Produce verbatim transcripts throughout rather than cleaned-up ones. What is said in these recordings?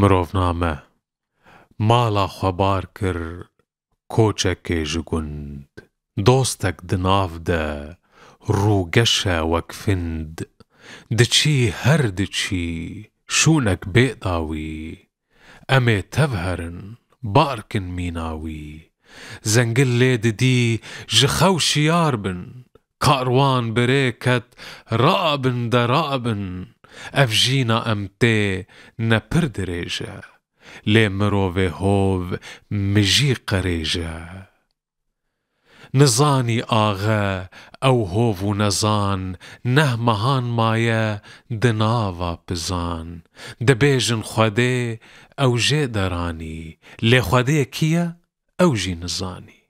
Mirovname. Mala xwe bar kir koçekê ji gund. Dostek di nav de rûgeşe wek find. Diçî her diçî şûnek bê dawî. Em ê tev herin, bar kin mîna wî. Zengil lê didî, ji xew şiyar bin. Karwan bi rê ket, rabin de rabin. Ev jîna em tê ne pir dirêj e. Lê mirovê hov mijî qerêj e. Nizanî axe, ew hov û nezan, neh mehan maye di nava pizan. Dibêjin Xwedê, ew jê deranî. Lê Xwedê kî ye? Ew jî nizanî.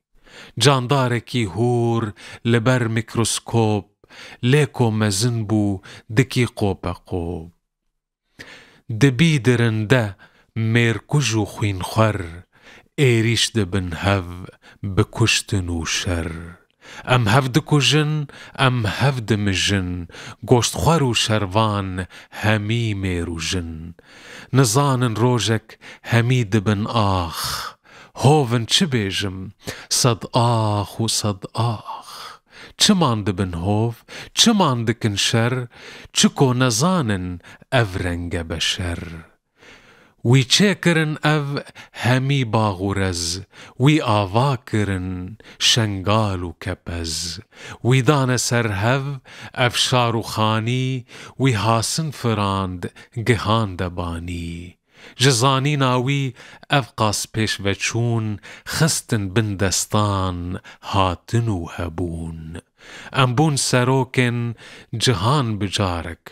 Candarekî hûr li ber mîkroskop, lê ko mezin bû dikî qopeqop. Di bî dirinde mêrkuj û xwînxwer, êrîş dibin hev bi kuştin û şer. Em hev dikujin, em hev dimijin, goştxwer û şervan hemî mêr û jin. Nizanin rojek hemî dibin ax. Hov in çi bêjim, sed ax û sed ax. Çiman dibin hov, çiman dikin şer, çiko nezanin ev renge beşer. Wî çêkirin ev hemî bax û rez, wî ava kirin şengal û kepez. Wî dane ser hev ev şar û xanî, wî hasin firand, gihande banî. Ji zanîna wî ev qas pêşveçûn xistin bin destan, hatin û hebûn. Em bûn serokên cihan bi carek.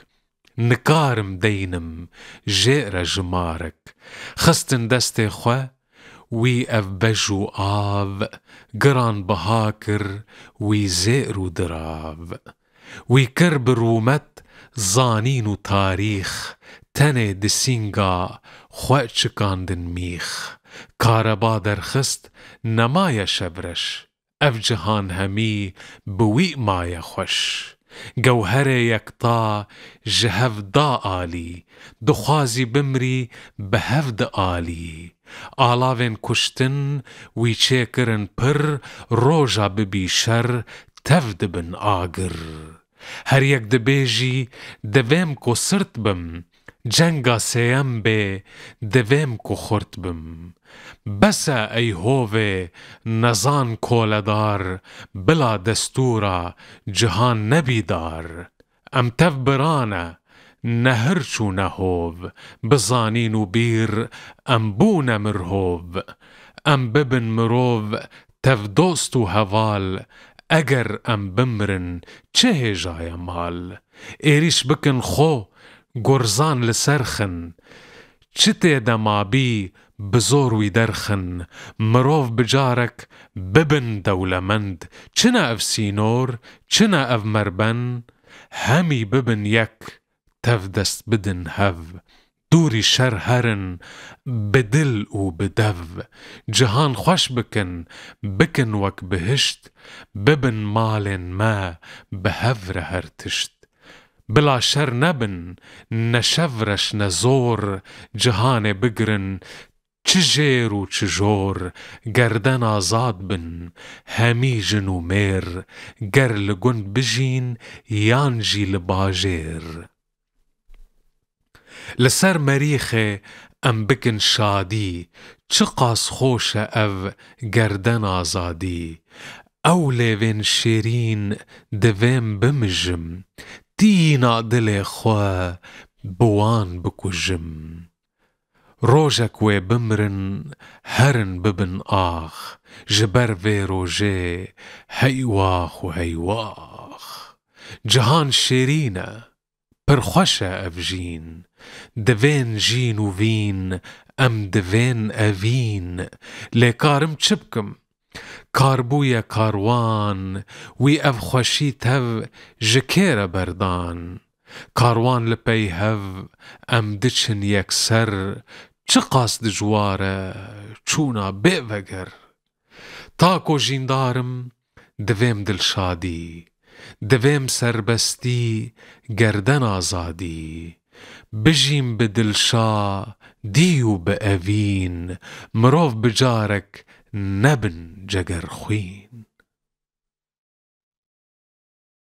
Nikarim deynim jê re jimarek. Xistin destê xwe, wî ev bej û av, giran biha kir, wî zêr û dirav. Wî kir bi rûmet zanîn û tarîx, tenê di sînga xwe çikandin mîx. Kareba derxist, nemaye şevreş. Ev cihan hemî bi wî maye xweş. Gewherê yekta ji hev da alî, dixwazî bimrî bi hev dialî. Alavên kuştin wî çêkirin pir, roja bibî şer, tev dibin agir. Her yek dibêjî, divêm ku sirt bim, cenga sêyem bê, divêm ku xurt bim. Bes e ey hovê nezan koledar, bila destûra cihan nebî dar. Em tev birane, ne hirç û ne hov, bi zanîn û bîr em bûne mirhov. Em bibin mirov, tevdost û heval, eger em bimrin, çi hêjaye mal? Êrîş bikin xwe, gurzan li ser xin. Çi tê de mabî, bi zor wî derxin. Mirov bi carek bibin dewlemend. Çi ne ev sînor, çi ne ev merben, hemî bibin yek, tev dest bidin hev. Dûrî şer herin, bi dil û bi dev. Cihan xweş bikin, bikin wek bihişt, bibin malên me bi hev re her tişt. Bila şer nebin, ne şev reş ne zor, cihanê bigirin, çi jêr û çi jor, gerden azad bin, hemî jin û mêr, ger li gund bijîn yan jî li bajêr. Li ser merîxê em bikin şadî, çiqas xweş e ev gerden azadî. Ew lêvên şêrîn divêm bimijim, tîna dilê xwe bi wan bikujim. Rojek wê bimrin, herin bibin ax, ji ber vê rojê heywax û heywax. Cihan şêrîn e, pir xweş e ev jîn. Divên jîn û vîn, em divên evîn. Lê karim çi bikim? Kar bûye karwan, wî ev xweşî tev ji kê re berdan? Karwan li pey hev, em diçin yekser, çiqas dijwar e çûna bê veger. Ta ku jîndar im, divêm dilşadî, divêm serbestî, gerden azadî. Bijîm bi dilşa dî û bi evîn, mirov bi carek nebin cegerxwîn.